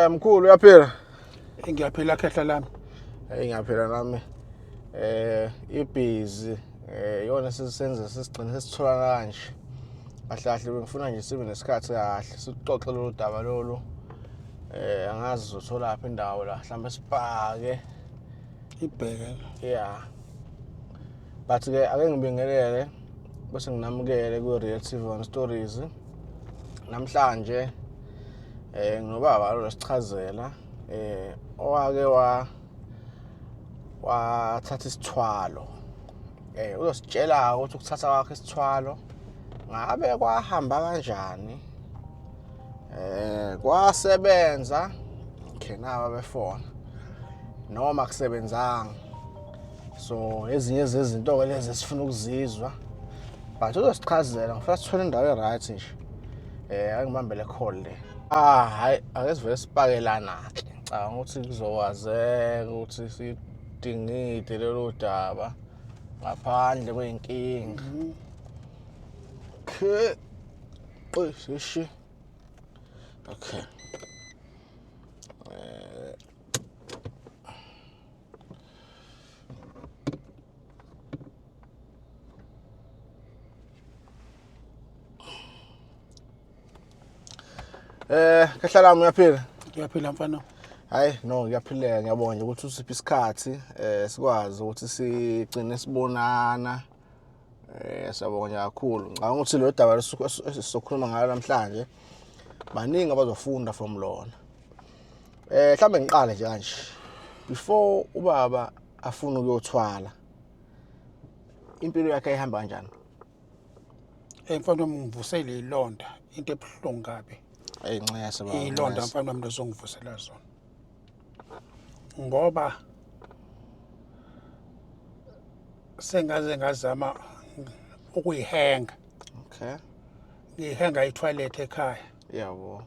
Mkhulu uyaphila? Ngiyaphila khehla lami. Hey ngiyaphila nami. Ibhizi iyona sisenza sesigcine sesitholana kanje. Kahle kahle bengifuna nje sibe nesikhathi kahle sixoxe lolu daba lolu. Angazi uzotholaphi indawo la mhlawumbe sipake. Ibheke. Yeah. But ke ake ngibingelele bese nginamukele ku Real TV One Stories. Namhlanje nginobaba lo sichazela owake wa wathatha isithwalo. Uzositshela ukuthi ukuthatha kwakhe isithwalo ngabe kwahamba kanjani? Kwasebenza okay naba befona noma kusebenzanga. So ezinye zezinto ke lezi esifuna ukuzizwa but uzosichazela ngifuna sithole indawo e-right nje. Angibambe le call le. Ah hayi ake sivele sipake lana ke. Ngicabanga ukuthi kuzokwazeka ukuthi sidingide lolu daba ngaphandle kwey'nkinga. Okay. Oy, shishi. Okay. Khehla lami uyaphila? Ngiyaphila mfana. Hayi no ngiyaphileka ngiyabonga nje ukuthi usiphe isikhathi sikwazi ukuthi sigcine sibonana. Siyabonga nje kakhulu. Ngicabanga ukuthi lo daba esizokhuluma ngalo namhlanje baningi abazofunda from lona. Mhlambe ngiqale nje kanje. Before ubaba afuna ukuyothwala impilo yakhe ihamba kanjani? Mfana wami ngivusele ilonda into ebuhlungu kabi. Hey ncese baba. Ilonda mfana wami lozongivusela zona. Ngoba sengaze ngazama ukuyihenga. Okay. Ngihenga i-toilet ekhaya. Yabo.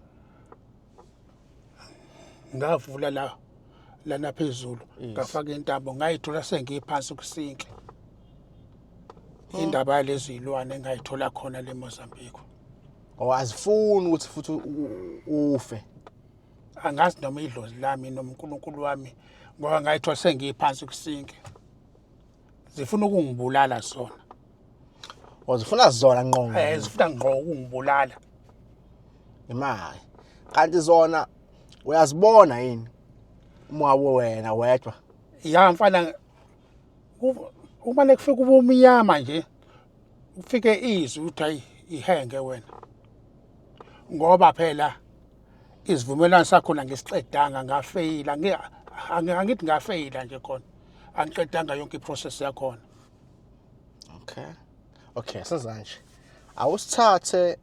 Ngavula la lana phezulu ngafaka intambo ngayithola sengiphansi kusinki. Indaba yalezi zilwane engayithola khona le Mozambique. Oh azifuni ukuthi futhi ufe. Angazi noma idlozi lami noma uNkulunkulu wami ngoba ngayithola sengiphansi kusinki. Zifuna ukungibulala zona. Oh zifuna zona ngqo. Zifuna ngqo ukungibulala. Imali. Kanti zona uyazibona yini? Uma wena wedwa. Ya mfana uma lekufika ubumnyama nje ufike izwi uthi hayi ihenge wena. Ngoba phela isivumelwano sakhona ngisiqedanga ngafeyila angithi ngafeyila nje khona. Angiqedanga yonke iprocess yakhona. Okay. Okay, senzanje. Awusithathe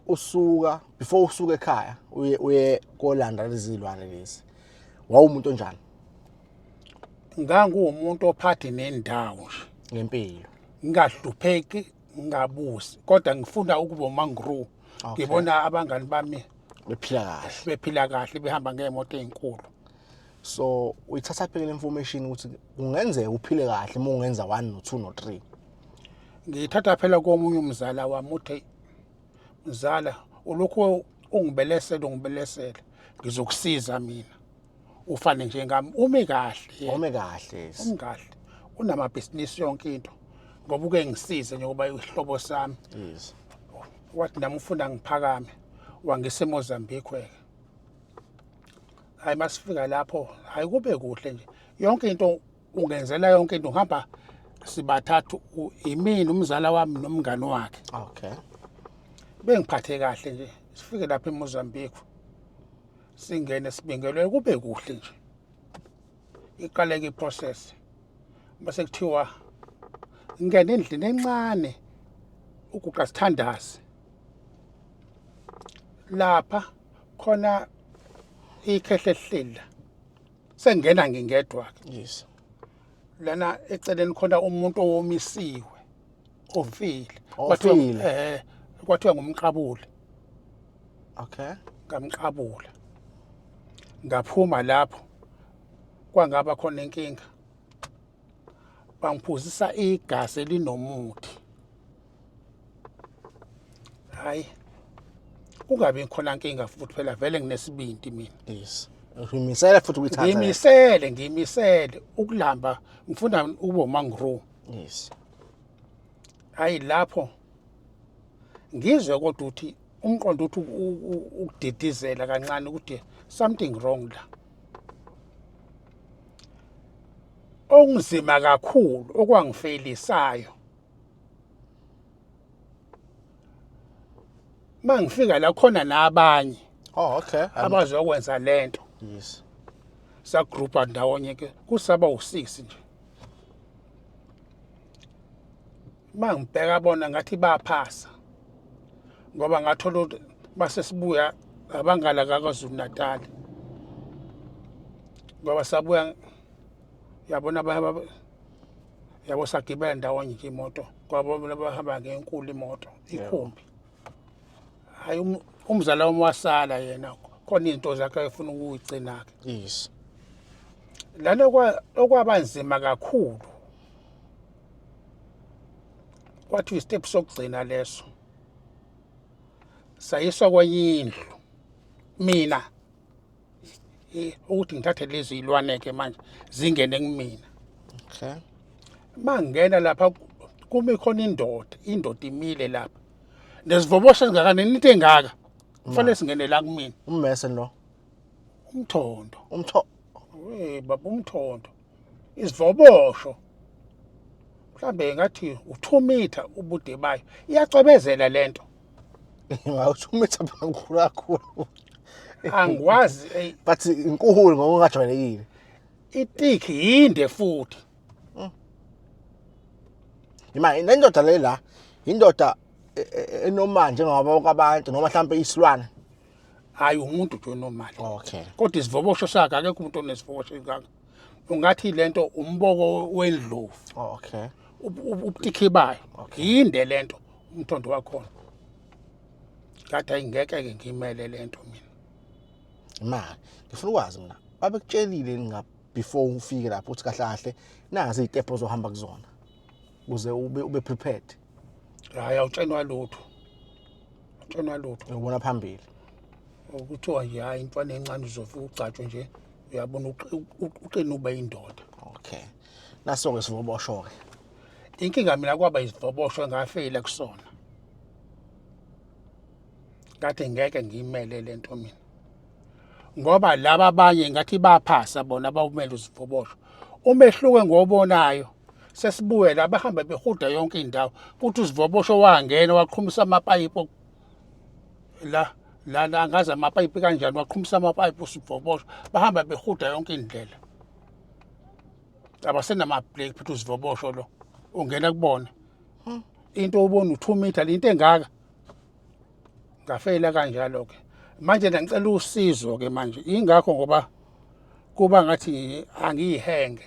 usuka before usuka ekhaya uye kolanda lezi zilwane lezi. Wawumuntu onjani? Nganguwumuntu ophathe nendawo nje. Ngempilo. Ngingahlupheki, ngingabusi, kodwa ngifuna ukuba umangru. Ngibona abangani bami bephila kahle. Bephila kahle behamba ngeemoto ezinkulu. So uyithatha phela information ukuthi kungenzeka uphile kahle uma ungenza 1 no 2 no 3. Ngiyithatha phela komunye umzala wami uthi mzala ulokhu ungibelesela ngizokusiza mina ufane njengami ume kahle. Ume kahle. Ume kahle. Unamabhizinisi yonke into ngoba uke ngisize njengoba ihlobo sami. Yes. Wathi nami ufuna ngiphakame wangise eMozambique ke. Hayi masifika lapho hayi kube kuhle nje yonke into ungenzela yonke into ngihamba sibathathu imini umzala wami nomngani wakhe. Okay. Bengiphathe kahle nje sifike lapha eMozambique singene sibingelwe kube kuhle nje. Iqaleke iprocess bese kuthiwa ngene endlini encane uguqa sithandaze. Lapha khona ikhehle elihleli la. Sengena ngingedwa ke. Yes. Lana eceleni khona umuntu owomisiwe ofile. Ofile. Kwathiwa ngumqabuli. Okay. Ngamqabula. Ngaphuma lapho kwangaba khona inkinga. Bangiphuzisa igazi elinomuthi. Hayi. Kungabi khona nkinga futhi phela vele nginesibindi mina. Yes. Uyimisele futhi ukuyithatha. Ngimisele, ngimisele ukulamba ngifuna ube umangro. Yes. Hayi lapho ngizwe kodwa ukuthi umqondo uthi ukudidizela kancane ukuthi something wrong la. Okunzima kakhulu okwangifeyilisayo mangifika la khona nabanye. Oh okay. Abazokwenza lento. Yes. Sagroupa ndawonye ke kusaba u6 nje. Mangibheka bona ngathi baphasa. Ngoba ngathola ukuthi base sibuya abangala kaKwaZulu Natal. Ngoba sabuya yabona yabo sagibela ndawonye nje imoto kwabo bahamba ngenkulu imoto ikhumbi. Hayi umzala wami wasala yena khona izinto zakhe ayefuna ukuyigcina ke. Yes. Lana okwabanzima kakhulu kwathi istep sokugcina leso sayiswa kwenye indlu mina ukuthi ngithathe lezi zilwane ke manje zingene kumina. Okay. Mangena lapha kumi khona indoda, indoda imile lapha nesivobosha esingakanani into engaka kufanele singene la kumina. Ummese lo. Umthondo. Umtho. Eh baba umthondo. Isivobosho. Mhlambe ngathi u2 meter ubude bayo. Iyacwebezela lento. Ngawu2 meter bankhulu kakhulu. Angikwazi ey but inkulu ngokungajwayelekile. Itiki yinde futhi. Ima le ndoda le la indoda enormal njengoba bonke abantu noma mhlambe isilwane. Hayi umuntu nje normal. Okay. Kodwa isivobosho sakhe akekho umuntu onesivobosho engaka. Ungathi lento umboko wendlovu. Okay. Ubutikhi bayo. Yinde lento umthondo wakhona. Ngathi ayingeke ke ngimele lento mina. Imali. Ngifuna ukwazi mina. Babekutshelile nga before ufike lapho uthi kahle kahle nazi izitepo ozohamba kuzona. Ukuze ube prepared. Hayi awutshenwa lutho. Awutshenwa lutho. Ubona phambili. Ukuthiwa nje hayi intwana encane uzofika ugcatshwe nje uyabona uqine ube indoda. Okay. Naso ke sivobosho ke. Inkinga mina kwaba isivobosho engafeyila kusona. Ngathi ngeke ngimele lento mina. Ngoba laba abanye ngathi baphasa bona abawumele usivobosho. Umehluko engiwobonayo sesibuye la bahamba behuda yonke indawo kuthi usivobosho wangena waqhumisa amapayipi la la la ngazi amapayipi kanjani waqhumisa amapayipi usivobosho bahamba behuda yonke indlela. Abasenama break futhi usivobosho lo ungena kubona. Into ubona u2 meter into engaka. Ngafeyila kanjalo ke. Manje ngicela usizo ke manje ingakho ngoba kuba ngathi angiyihenge.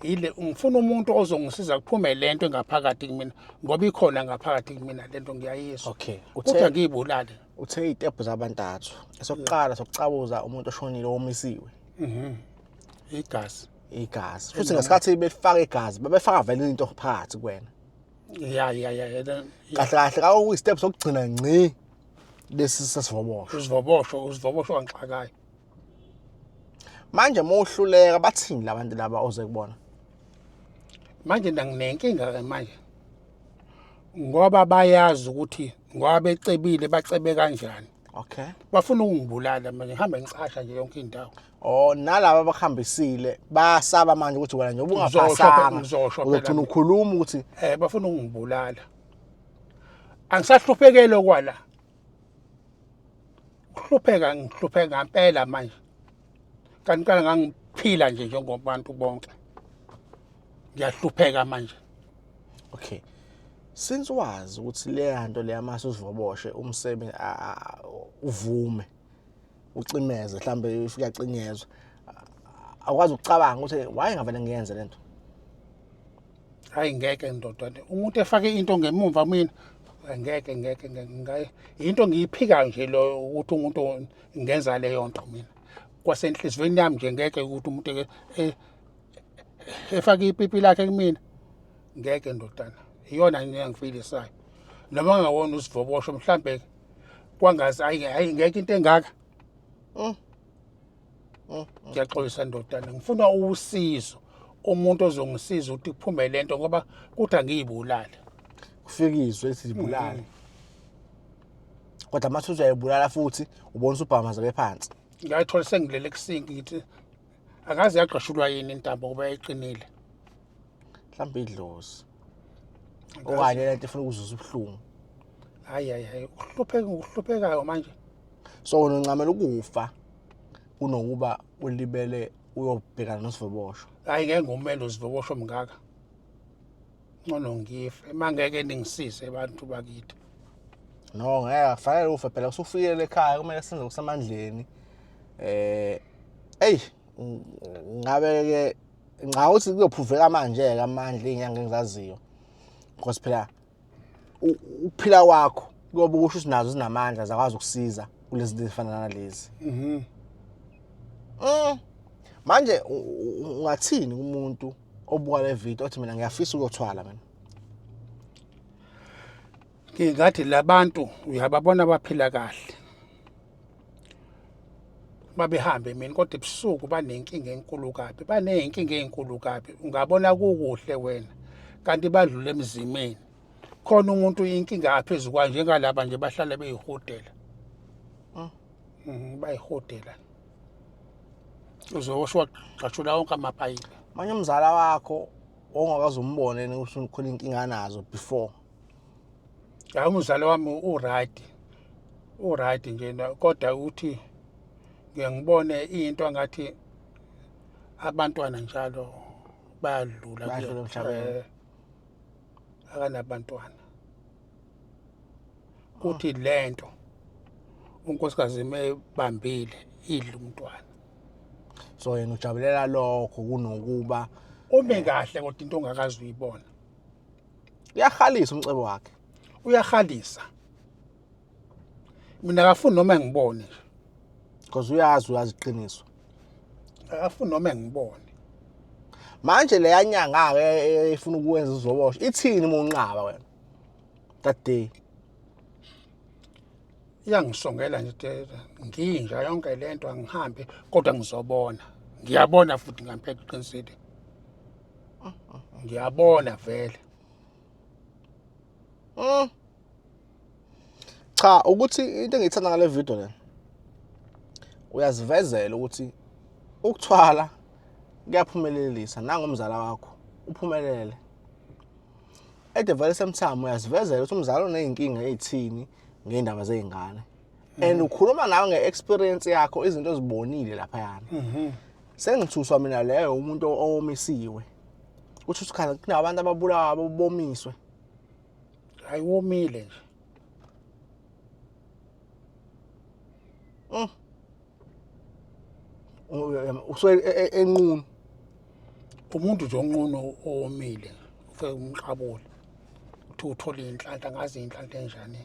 Ile ngifuna umuntu ozongisiza kuphume lento engaphakathi kumina ngoba ikhona ngaphakathi kumina lento ngiyayizwa. Okay. Kodwa ngiyibulale. Uthe izitepu zabantathu. Esokuqala sokucabuza umuntu oshonile omisiwe. Igazi. Igazi. Futhi ngesikhathi befaka igazi babefaka vele into phakathi kuwena. Ya ya ya. Kahle kahle ka kuyi-step sokugcina ngci lesi sesivobosho. Usivobosho, usivobosho wangixakayo. Manje mawuhluleka bathini labantu laba oze kubona? Manje nginenkinga ke manje. Ngoba bayazi ukuthi ngoba becebile bacebe kanjani. Okay. Bafuna ukungibulala manje ngihambe ngicasha nje yonke indawo. Oh nalaba abakhambisile bayasaba manje ukuthi wena nje ubungaphasanga. Ngizosho phela. Uzogcina ukhuluma ukuthi bafuna ukungibulala. Angisahluphekele kwala. Ukuhlupheka ngihlupheka ngempela manje. Kanti qala ngangiphila nje njengobantu bonke. Ngiyahlupheka manje. Okay. Since wazi ukuthi le nto le yamase uzivoboshe umsebenzi uvume ucimeze mhlambe if uyacinyezwa akwazi ukucabanga ukuthi why ngavele ngiyenze lento. Hayi ngeke ndoda umuntu efake into ngemumva mina ngeke ngeke ngeke into ngiyiphika nje lo ukuthi umuntu ngenza leyo nto mina kwasenhlizweni yami nje ngeke ukuthi umuntu efake ipipi lakhe kumina ngeke ndodana iyona engangifilisayo noma ngawona usivobosho mhlambe Kwangazi hayi hayi ngeke into engaka. Ngiyaxolisa ndodana, ngifuna usizo. Umuntu ozongisiza ukuthi kuphume lento ngoba kuthi angiyibulale. Kufika izwi elithi libulale. Kodwa mase uzayibulala futhi ubona usubhamazeke phansi. Ngayithola sengilele kusinki ngithi akaze yagqashulwa yini intambo ngoba yayiqinile. Mhlawumbe idlozi. Okanye lento ifuna ukuzuza ubuhlungu. Hayi hayi hayi ukuhlupheka ngokuhluphekayo manje. So wena uncamela ukufa kunokuba ulibele uyobhekana nosivobosho. Hayi ngeke ngumele uzivobosho mngaka. Ngcono ngife mangeke ningisize bantu bakithi. No ngeke akufanele ufe phela usufikele ekhaya kumele senze kusemandleni. Ey ngabe ke ngicabanga ukuthi kuyophuveka manje ke amandla izinyanga engizaziyo. Because phela ukuphila kwakho kuyobe kusho ukuthi nazo zinamandla zakwazi ukusiza kulezi zinto ezifana nalezi. Manje ungathini kumuntu obuka le video othi mina ngiyafisa ukuyothwala mina? Ngingathi labantu uyababona baphila kahle. Babehambe emini kodwa ebusuku banenkinga enkulu kabi, baney'nkinga ey'nkulu kabi. Ungabona kukuhle wena kanti badlule emzimeni. Khona umuntu inkinga aphezu kwayo njengalaba nje bahlale beyihudela. Bayihudela. Uzosho wagqashula wonke amapayipi. Manje umzala wakho ongakaze umbone ukuthi khona inkinga anazo before. Hayi umzala wami u-right. U-right nje kodwa uthi ngike ngibone into angathi abantwana njalo bayadlula Bayadlula emhlabeni. Akanabantwana. Kuthi lento unkosikazi mebambile idla umntwana. So yena ujabulela lokho kunokuba ume kahle kodwa into ongakazi uyibona. Uyahalisa umcebo wakhe. Uyahalisa. Mina akafuni noma ngibone nje. Because uyazi iqiniso. Akafuni noma ngibone. Manje leya nyanga ke efuna ukwenza uzobosha ithini uma unqaba wena? That day. Iyangisongela nje nginja yonke lento angihambi kodwa ngizobona. Ngiyabona futhi ngampela uqinisile. Ngiyabona vele. Cha ukuthi into engiyithanda ngale video le uyazivezela ukuthi ukuthwala kuyaphumelelisa nangomzala wakho uphumelele. At the very same time uyazivezela ukuthi umzala uneyinkinga ezithini ngeindaba zeingane. And ukhuluma nawe ngeexperience yakho izinto ozibonile lapha yana. Sengithuswa mina leyo umuntu owomisiwe. Uthi usikhala kunabantu ababulawa bomiswe. Hayi womile nje. Usuke enqunu. Umuntu nje onqunu owomile ufike umqabule. Uthi uthola inhlanhla ngazi inhlanhla enjani.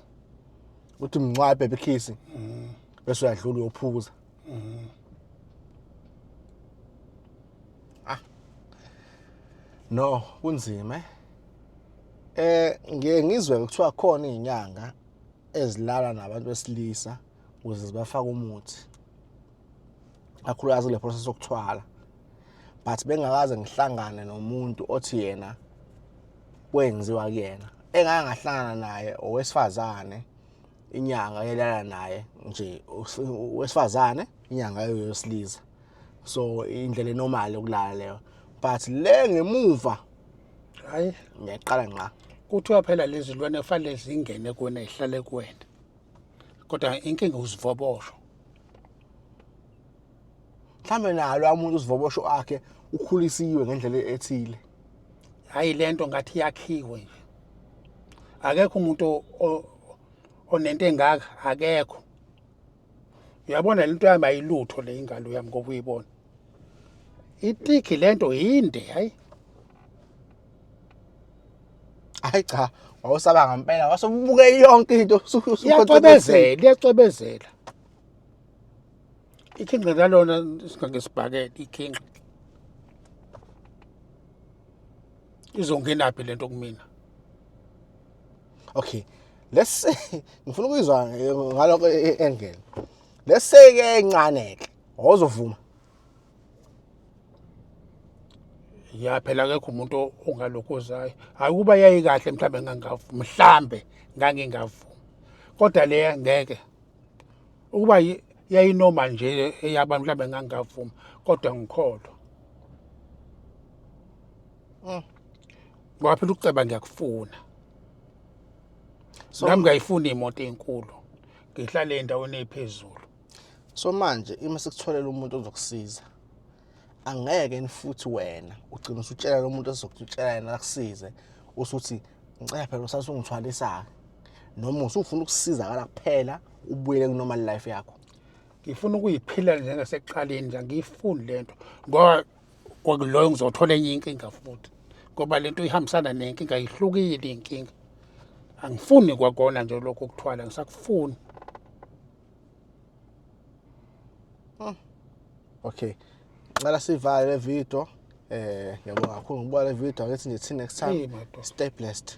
Uthi mncwabe baby kiss. Bese uyadlula uyophuza. Ah. No, kunzima. Ngiye ngizwe kuthiwa khona izinyanga ezilala nabantu besilisa ukuze zibafake umuthi. Kakhulukazi kule process yokuthwala. But bengakaze ngihlangane nomuntu othi yena kwenziwa kuyena. Engake ngahlangana naye owesifazane inyanga elala naye nje owesifazane inyanga yosilisa. So indlela enormal yokulala leyo. But le ngemuva hayi ngiyaqala nqa. Kuthiwa phela lezi zilwane kufanele zingene kuwena ihlale kuwena. Kodwa inkinga uzivobosho. Mhlambe nalo umuntu uzivobosho akhe ukhulisiwe ngendlela ethile. Hayi lento ngathi yakhiwe nje. Akekho umuntu onento engaka akekho. Uyabona lento yami ayilutho le ingalo yami ngoba uyibona. Itiki lento yinde hayi. Hayi cha, wawusaba ngempela wasubuke yonke into Iyacwebezela, iyacwebezela. Ikhinqi lalona singangesibhakede ikhinqi. Izongenaphi lento kumina? Okay. Let's say ngifuna ukuyizwa ngalokho angle. Let's say ke encane ke awuzovuma. Ya phela akekho umuntu ongalokhu ozayo. Hayi ukuba yayikahle mhlambe ngangavuma, mhlambe ngangingavuma. Kodwa le ngeke. Ukuba yayinoma nje eyaba mhlambe ngangavuma kodwa ngikholwa. Ngoba phela ukuceba ngiyakufuna. So Nami ngiyayifuna imoto enkulu. Ngihlale endaweni ephezulu. So manje ima sikutholela umuntu ozokusiza. Angeke ni futhi wena ugcina usutshela lo muntu osizokutshela yena akusize usuthi ngicela phela usasungithwalisa noma usufuna ukusizakala kuphela ubuyele ku normal life yakho. Ngifuna ukuyiphila njengasekuqaleni nje angiyifuni lento ngoba kwakuloyo ngizothola enye inkinga futhi ngoba lento ihambisana nenkinga ihlukile inkinga. Angifuni kwakona nje lokho ukuthwala ngisakufuni. Okay. Ngicela sivale le video. Ngiyabonga kakhulu ngokubuka le video. Ake sithi nje till next time. Hey, madoda. Stay blessed.